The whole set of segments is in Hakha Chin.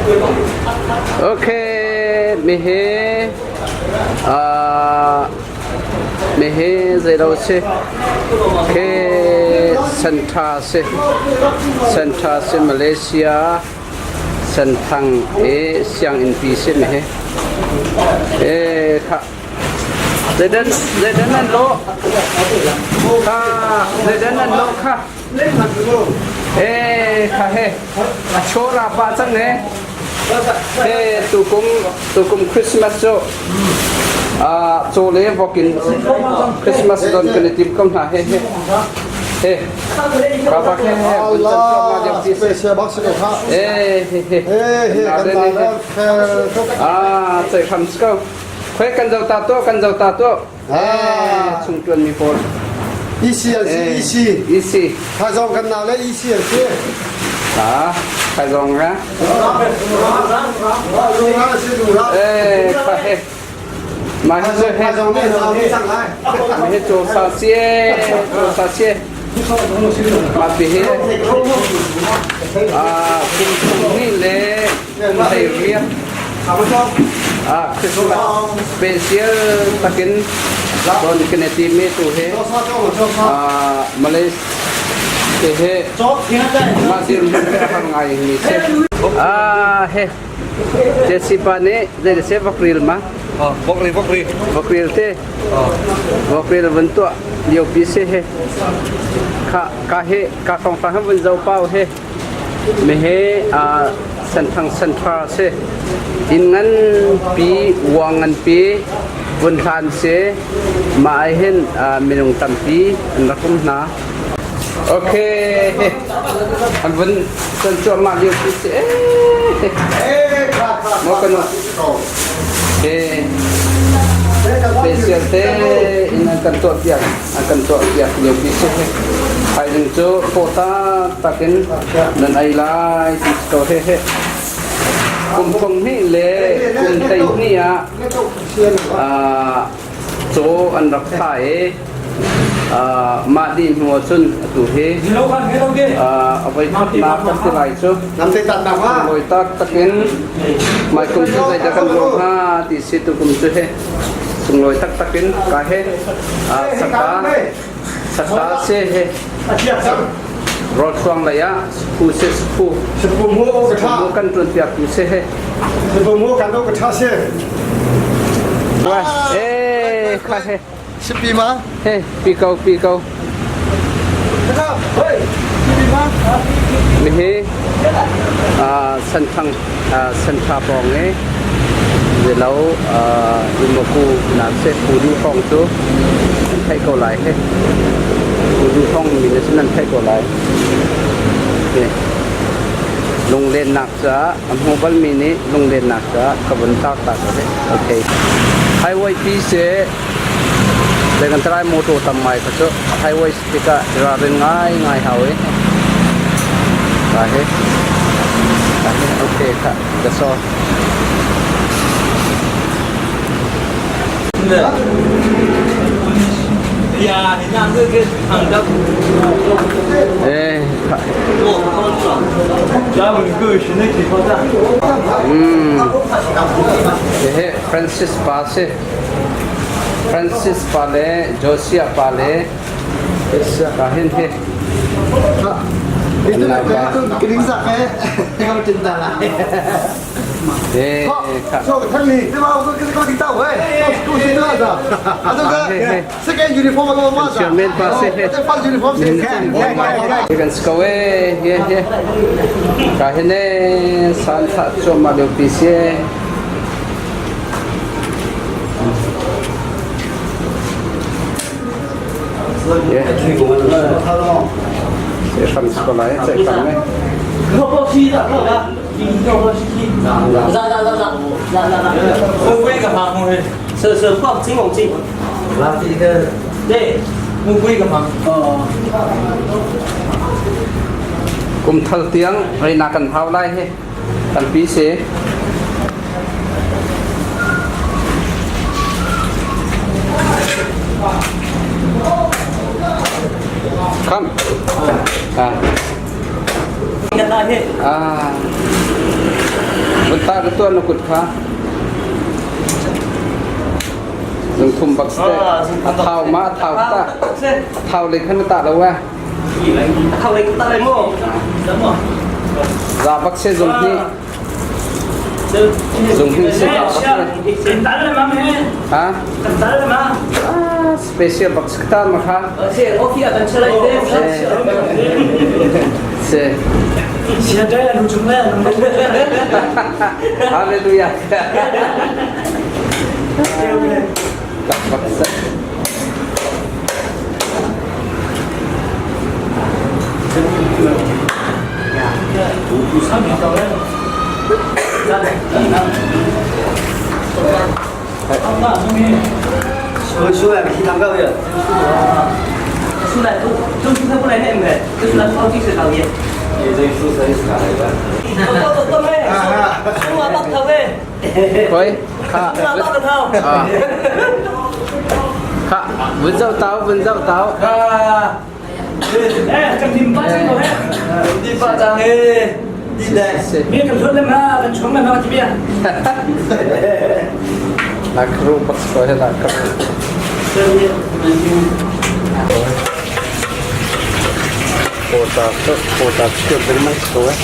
Okay, mihi mihi zeilo si khi Sentha si Sentha si Malaysia Senthang i sianginn pi si mihi e kha zeidan zeidan nan lawh kha zeidan nan lawh kha e kha he a chawra pah cang e he tukum tukum Christmas cu caw le vok in Christmas don kan i tim ko hna he he he ka bak he he eh he he ah cei kham ko khoi kan zo ta to kan zo ta to eh chung tuan mi pawl EC an si EC EC Thaizong kan na le EC an si Ah, thaizong ha Lunga si lunga Eh, kha he Mai he he Thaizong ne na ni sang lai Mai he cho sa sie cho sa sie Ma pi he Ah, kum thum ni le kum thei ria Ah, Christmas special takin don kan ti mi tu he Ah, Malaysia he mah dirhmun he a har ngai mi si. Ah, he Jesse pa nih zei se vakril ma? Vokri vokri. Vakril te. Vakril vun tuah lio pi si he. Kha ka he ka fang fang vun zo pau he. Me he a senthang senthar si. Inn ngan pi uang ngan pi vun hlan si. Mah ah hin minung tampi an rak um hna. Okay. An vun can cuahmah lio khi si. Maw kan Eh. Special te in an kan tuah piak an kan tuah piak lio pi si. Thaizing cu pawta takin nan ei lai ti ko he he. Kum thong hnih le kum hlei hnih ah Caw an rak thah i mah dih hnu ahcun atu hi a voi khatnak kan ti lai cu. Sunglawi taktak in mai kum cu zeidah kan lawh hnga ti si tukum cu hi sunglawi taktak in ka he saka saka si he rawlchuang lei ah phu si phu kan ṭuan piak tu si he Eh, kha he. Sipi ma? He, pi ko, pi ko. Mihi Senthang Sentha pawng i zelo Imoku na se Pudu hrawng cu an theih ko lai he. Pudu hrawng min sin an theih ko lai. Lunglennak caah a hmu balmi nih lunglennak caah ka vun tar ta ko he. Okay. Highway pi se le kan trai motor tam ngai kha cu highway tikah ralrin ngai ngai hau i ka he ka he okay kha that's all. Eh, Hihi Francis pa si. Francis pa le Josiah pa le ka hin hi. Eh, Chairman pa si Kan sko e he he ka hene san tha chom ma leo pi se Yeah. Se kham sko lai che kham ne. Kum thal tiang reina kan hau lai hi tampi si. Kham. Ah. Ah. Ta ka tuan na kut kha. Zung thum bak ste. A thau ma a thau ta. A thau le khan na ta lo eh. A thau le ta lai mo. Za bak se zung hi. Zung hi se za bak se. Ha? Special bak ta ma kha. Se. Hallelujah. Bak se. Khoi kha kha vun zau tau vun zau tau. Lakru bak ko he lakru. Kota kota chiu bermai ko he.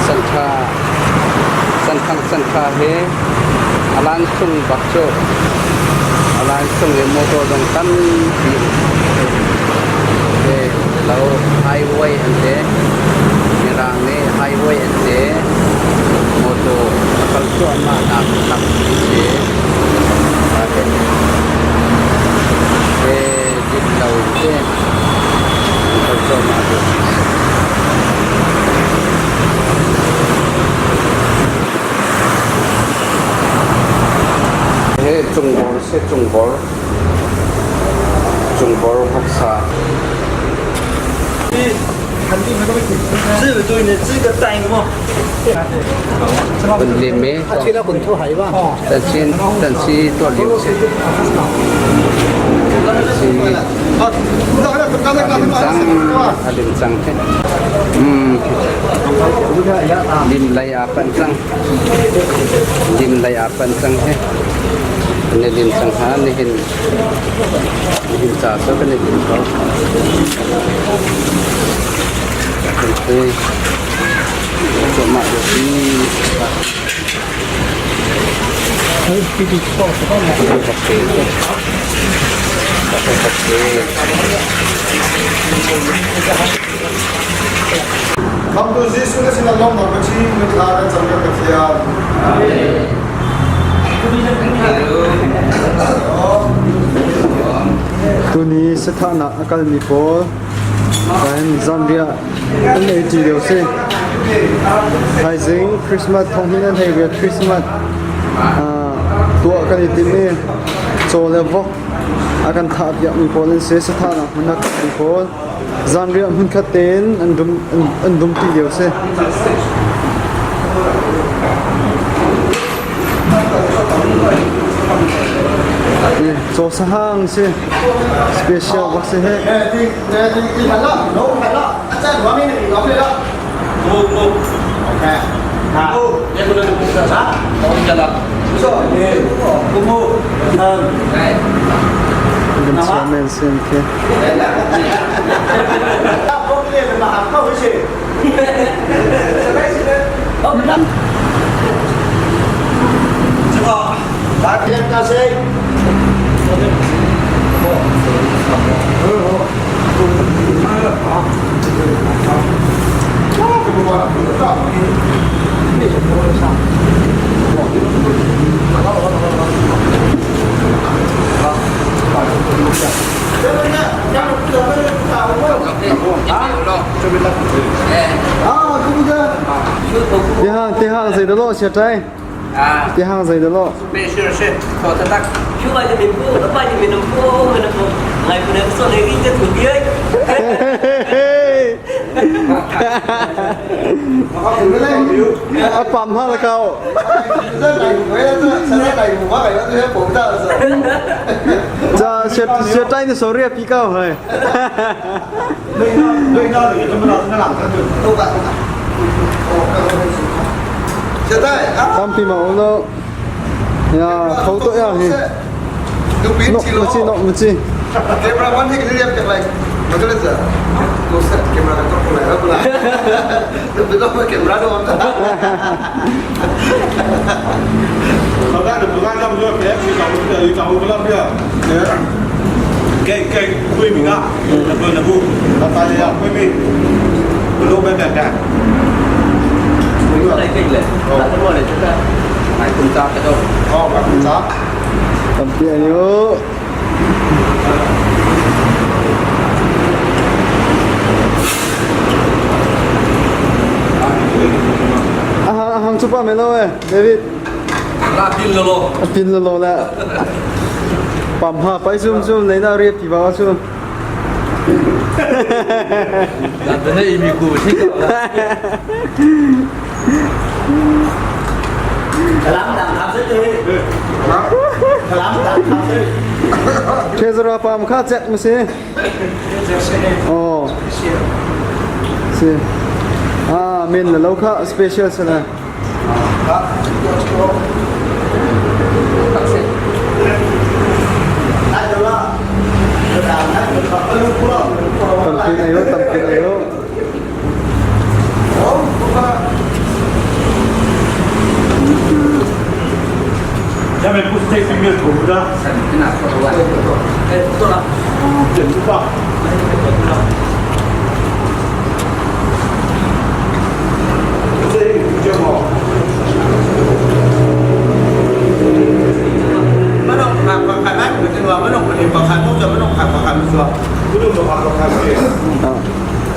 Santha Santhang santha he alan sung bak cu alan sung i motor zong tampi lo highway an ti. Mirang nih highway an ti. Motor a kal cuahmah nak lam a si. He dit lo in ti an kal cuahmah lio a si. He Cungbor si Cungbor. Cungbor voksa. Kun lim me. Tan sin tan si tuah lio si. Si a lim cang a lim cang. Lim lei aa panh cang. Lim lei aa panh cang hi. Kan i lim cang ha nihin nihin ca cu kan i lim ko. Kan thui cuahmah lio pi. Khamtu Jesuh na sinah lawmnak ka chim na thla kan cam kan Pathian. Tuni sathahnak a kalmi pawl kan zanriah an ei ṭi lio si. Thaizing Christmas thonghnin an hei riat Christmas tuah kan i tim i caw le vok a kan thah piakmi pawl an si. Sathahnak hmun a kalmi pawl Zanriah hmunkhat tein an dum ṭi lio si. Caw sahang si. Special bak si he. Kan chairman si an khi. Tihang, tihang, zei dah lawh sia ṭai? Ti hang zei dah lo. Special si. Thaw tatak. A pam ha la kau. Cha sia tai ni sorry pi kau hai. Tampi ma um lo. Ya kho to ya hi. Nok ma chi nok ma chi. Camera one hi kan liam pek lai. Magal za. Lo set camera kan tok lai la. Lo camera do. Tampi an yu. Ahang chu pa me lo eh David. La pin lo lo. Pin lo lo la. Pam ha pai sum sum lấy na riep ti ba su. La te nei mi ku thi ko. Thezara pam kha cek ma si. Oh. Si. Ah, min la lo kha special sana. Tampi ayo, tampi ayo.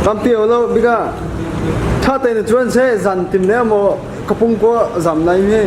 Tampi lo bika tha te na chuan se zan tim ne mo kapung ko zam lai mi.